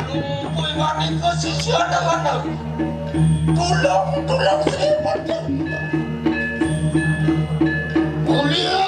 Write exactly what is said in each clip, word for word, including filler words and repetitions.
Lumpuy manika sisian lanang. Tulung, tulung, Sri Patih. Mulia.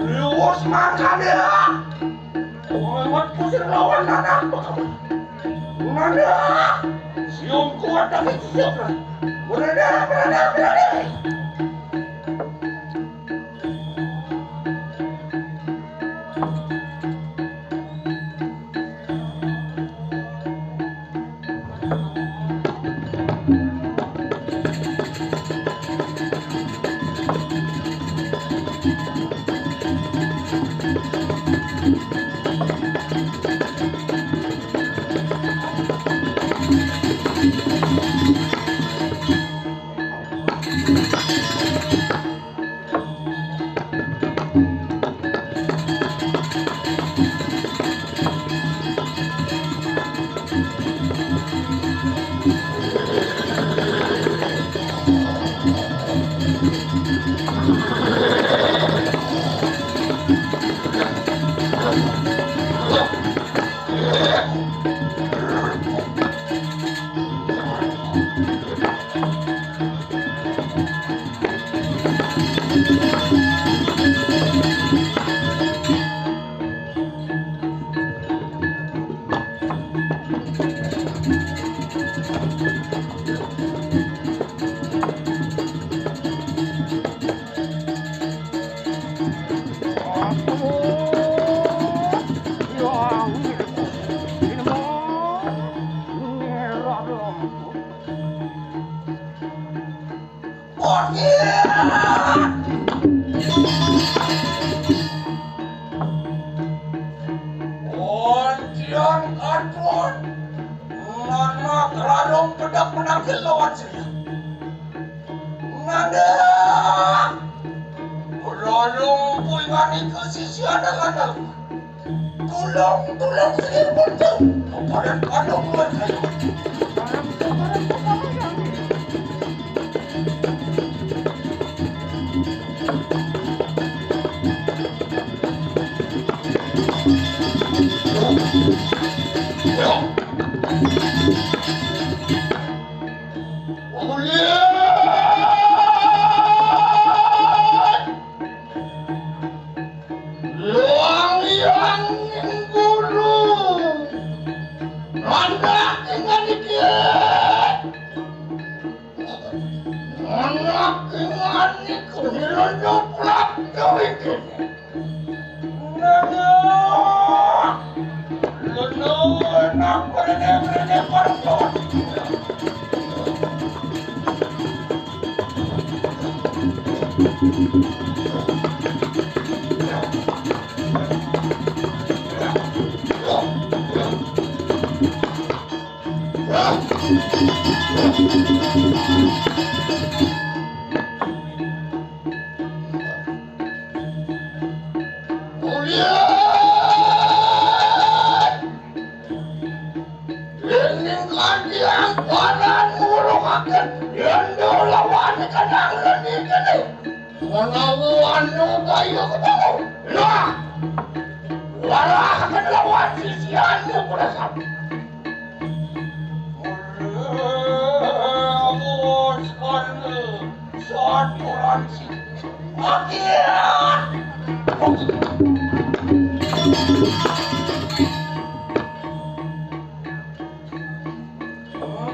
Riwus mangkane. Lewat kusir lawan anak. Nanda, siung kuat tapi siap lah. Berada, berada, berada. Tuan, nana kelarung pedang penangkil lawan saya. Nana kelarung puingan ke sisi anak-anak. Tulung, tulung, sini pun tu. Kepada kandung luar saya. Luang yang guru. Mandak dengan dikit. Anak ingani kuhilondo pulak duit ini. Nana, leno enak berene-berene parpot. Dening kanthi amparan ngurungaken yanda lawan kenang lenikene. Menawa anu kaya ketemu. Nah, warahaken lawan sisianmu, Purasam. Saturan sing. Akhir.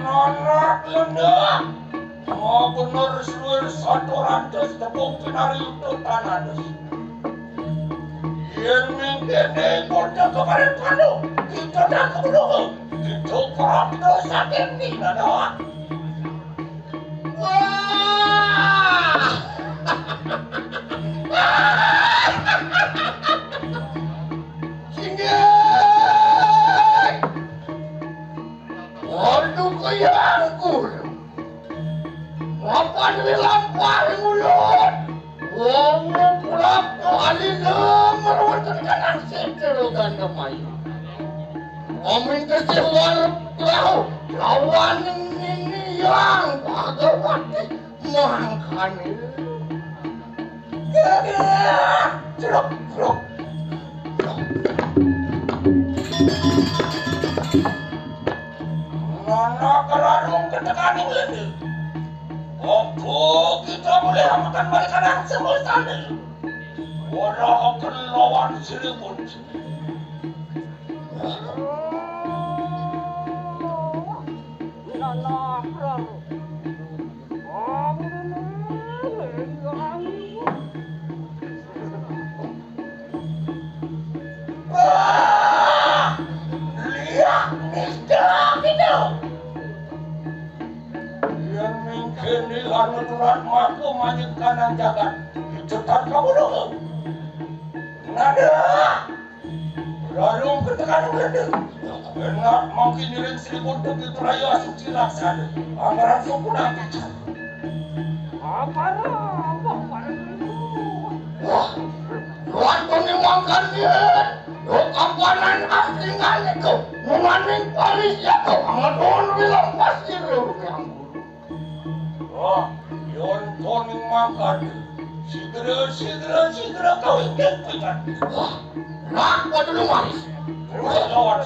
Anak lendang. Mau bener suwir satu ratus tepung pinari itu tananes. Yen mingkene kota kemarin kanu, kita tak keburu. Itu kerap dosa kemi nana. Wah. Singgih. Waduh, kayangku. Mapan wilampah mulut. Wong pura-pura alina merwenten kanang setel gandamayu. Amin tesih war perahu lawan nini yang Bhagawati mangkane. Jeruk, jeruk. Mana kelarung ketekaning lene. Apa kita boleh makan balikan semua sana? Ora akan lawan siripun. Nana, Prang. Wah, liak nista gitu. Yang mungkin di lanuturan mako manyekanan jagat. Cetar kamu dulu. Nada. Lalu ketekan gede. Enak mungkin ngiring seribu tujuh raya suci laksana. Anggaran suku nanti. Apa apa. Wah, luar kami makan dia. Lo kampanan aslingan itu. Menganing paris ya kau. Amat orang bilang pasti lo yang guru. Wah, yon koning makan. Segera, segera, segera kau ingkar pikat. Wah, nak pada lu manis. Terus lawan.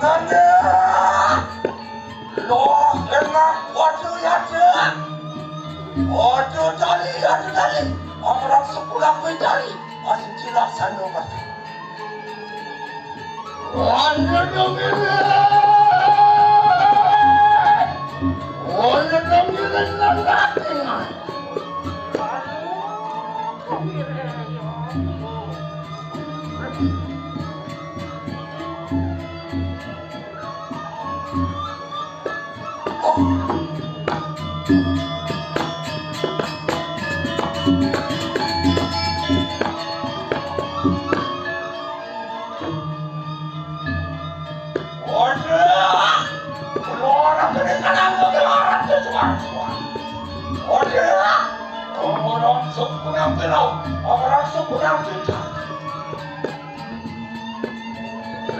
Nanda! Loh, enak, waduh, ya, Cek. Waduh, tali, waduh, tali. Orang sepulang mencari. Masih cilak sana, Mas. Waduh, dong, ini. Waduh, dong, ini, Nanda.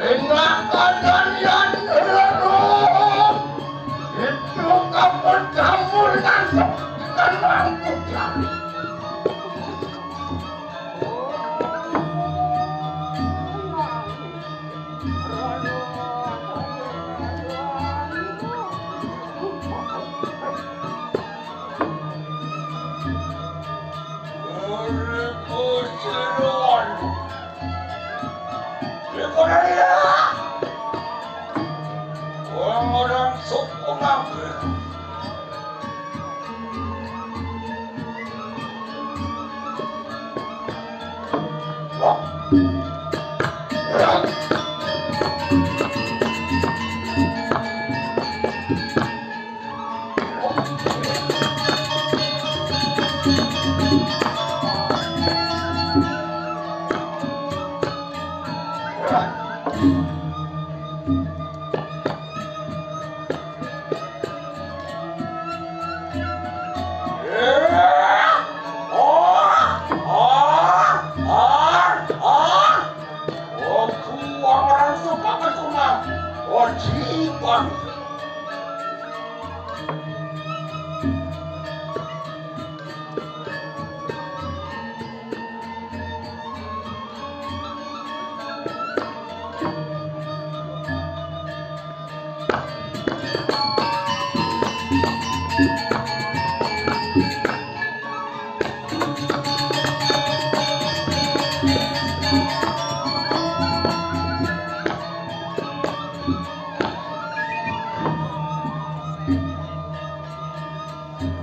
Tindakan kalian terlalu itu campur-campur dengan sebutan mampu kami.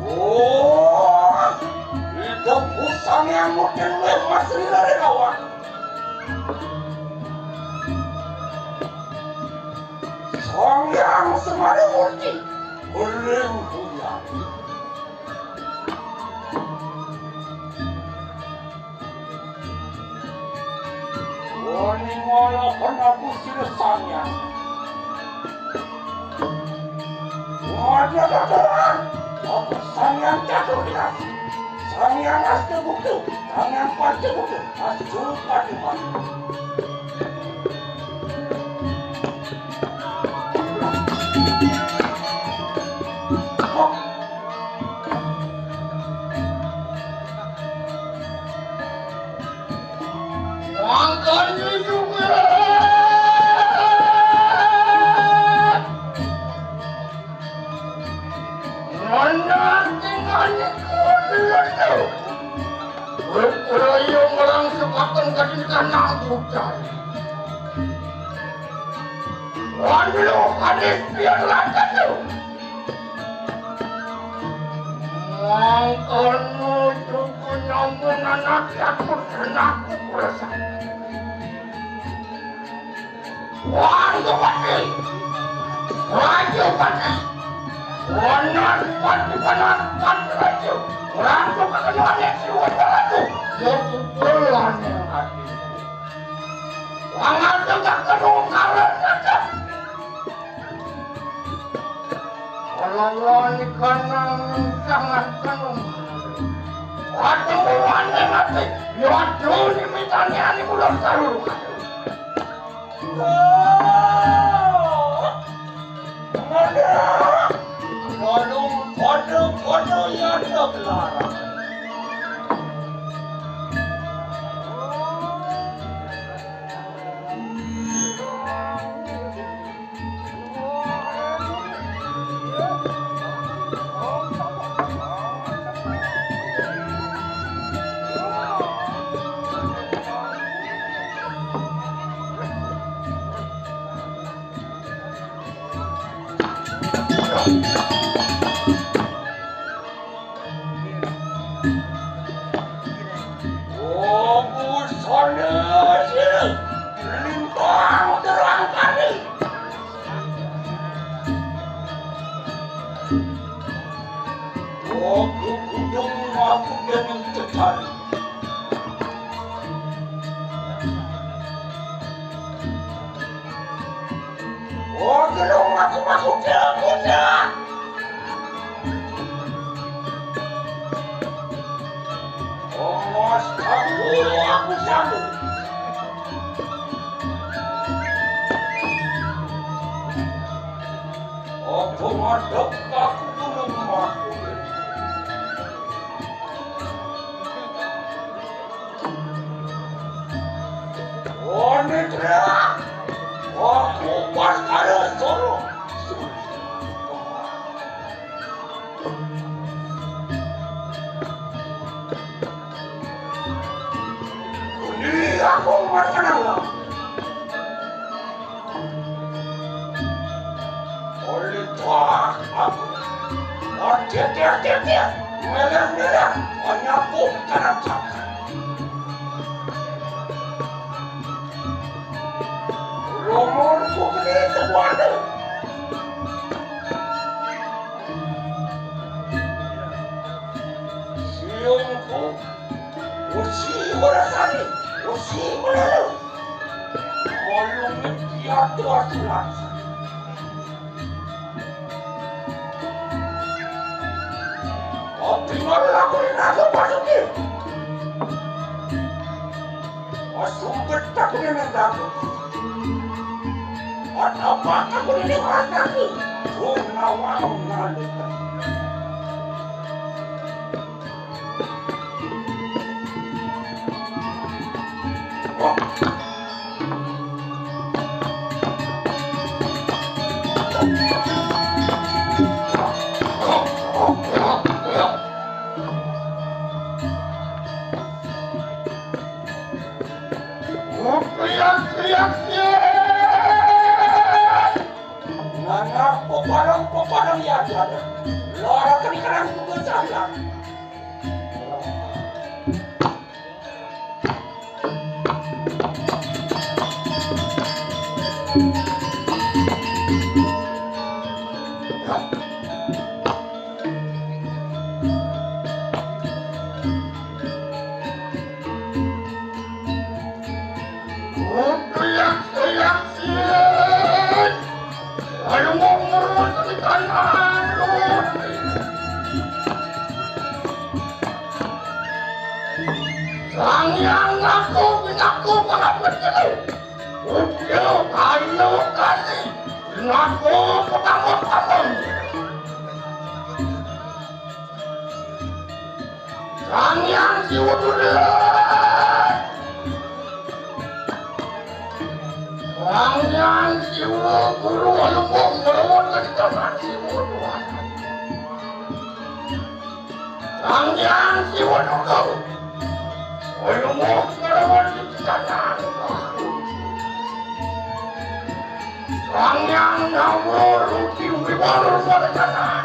Oh, itu pusang yang mungkin masih dari kawan. Sang yang semari murti, belum punya. Wani malah kena kusir sangya. Wajah dadaran, aku sangya jatuh keras. Sangya astu buku, sangya panca buku, astu pati mati. Makanya juga. Mana tinggalnya kau dulu tu? Berperayung orang sepakan kadin kanak bukan. Pandu hadis biar lantas tu. Mangkono cukup nyambung anak campur anakku kurasa. Wah, itu pasti. Wah, itu pasti. Benar, pasti, benar, pasti, pasti. Orang tu kata Tuhan yang siwa tu. Dia pukulan yang hati. Wangan tegak kedua kalian saja. Kalau ikan yang sangat penuh. Waktu mulanya mati. Waktu ini mitanya ini udah seluruh. Waduh, waduh, waduh, ya ada belarang. Oh, busana sini. Lintang terang kami. Oh, kudung aku dan tekan. Oh, gelung aku masuk ke kota. Oh, mas aku, aku sanggup. Aku ngadep aku gunung aku. Oni teriak, aku pas ada solo. Ini aku masalah. Oleh Tuhan aku. Oke, oke, oke, oke. Merah-merah. Menyapu tanah cakar. Romo-romo gede sebuah. Siungku. Usi berasani. Usi berasani. Mayung piatu asuhan. Optimal lakuin aku pasuki. Asumpit aku ini dapat. Apa aku ini mataku. Tunawang nalikan. Nana pepadang-pepadang ya ada. Lara kenikerang pembesaran. Sang Hyang ngaku, ngaku pangapit kene. Uga kayu kasih, ngaku petambah-tambah. Sang Hyang Siwa Durga. Sang Hyang Siwa Guru Alumbung melawan ketika Sang Siwa Durga. Sang Hyang Siwa Durga. Alumbung melawan ketika Sang Pangyang nyawa rudi wiwol warisanan.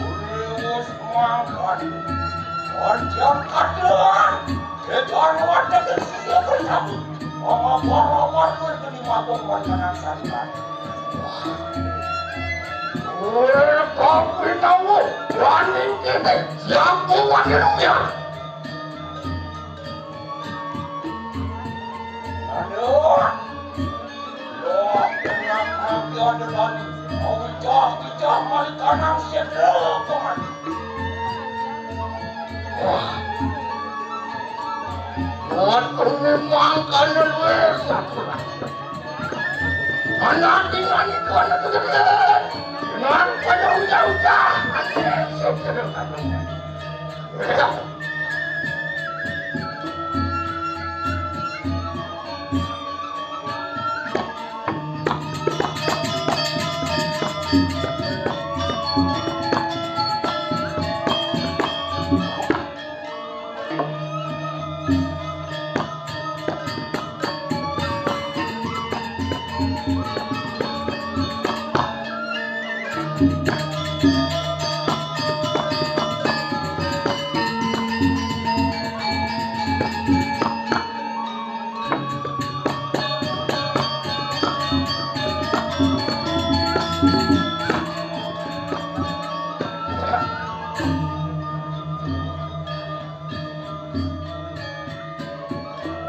Riwus mangkani, panjang kadelan, kedan wadeg sisi bersatu, mama para warga geni mabung warisanan sariban. Wéh, kang pinawu, waning kéné, siapa waning ya? Aduh. Loh, kenapa dia ada tadi? Mau pecah-pecah mari kanang sendok, paman. Wah. Kuat memang kana luwih sakurang. Ana tinggal iku ana kegedean. Dengan pada udah-udah, anjir, sederhana.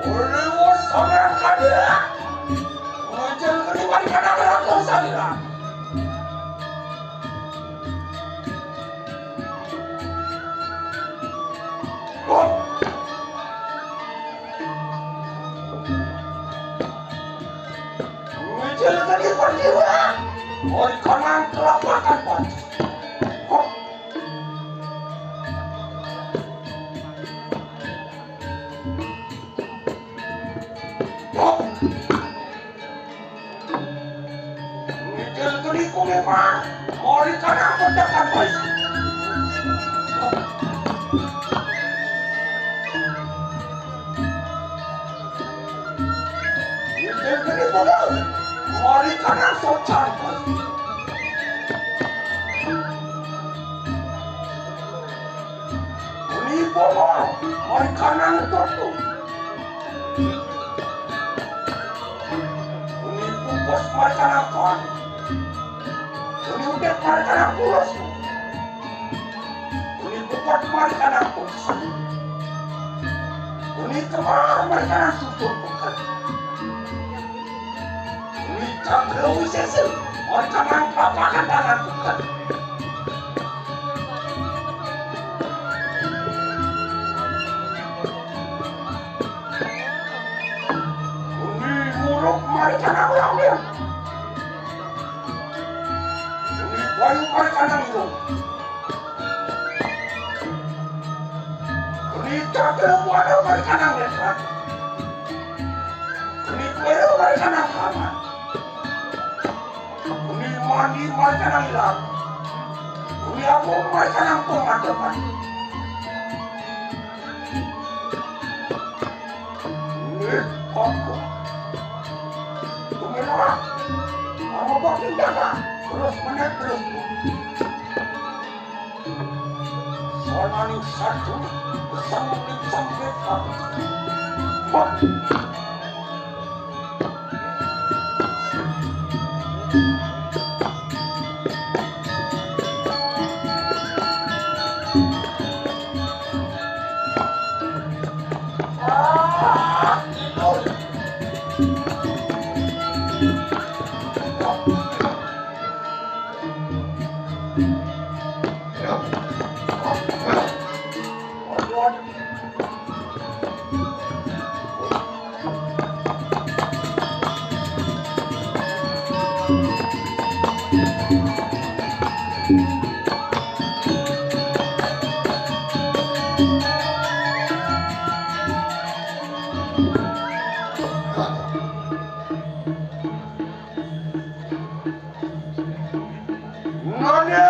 Uli wus sampeyan kadya. Ngajeng kene wali kadang ratus salira. Hop. Ngajeng kene pertiwa. Ori kanang kelapakan pati. Hop. Ngidil keniku memang mori kanang pendekan bayi. Ngidil keniku mori kanang socan bayi. Uni Pomo, mori kanang totu. Uni Pupus, mori kanang kon. Uni Udet, mori kanang pulus. Uni Puput, mori kanang pulus. Uni Kemar, mori kanang susun peken. Uni Cakra Wisesa, mori kanang papakan tangan bukan. Uni Muruk, mori kanang ulang dia. Uni Bayu, mori kanang irung. Uni Cakra Buana, mori kanang netrat. Uni Kuero, mori kanang kamar. Uni Mandi, mori kanang ilang. Uni Agung, mori kanang pemadaman. Uni Agung. Uni Lora. Kamu bakal jaga. Terus menerus. Soalnya satu, sanggup sanggup. Hop. Nanya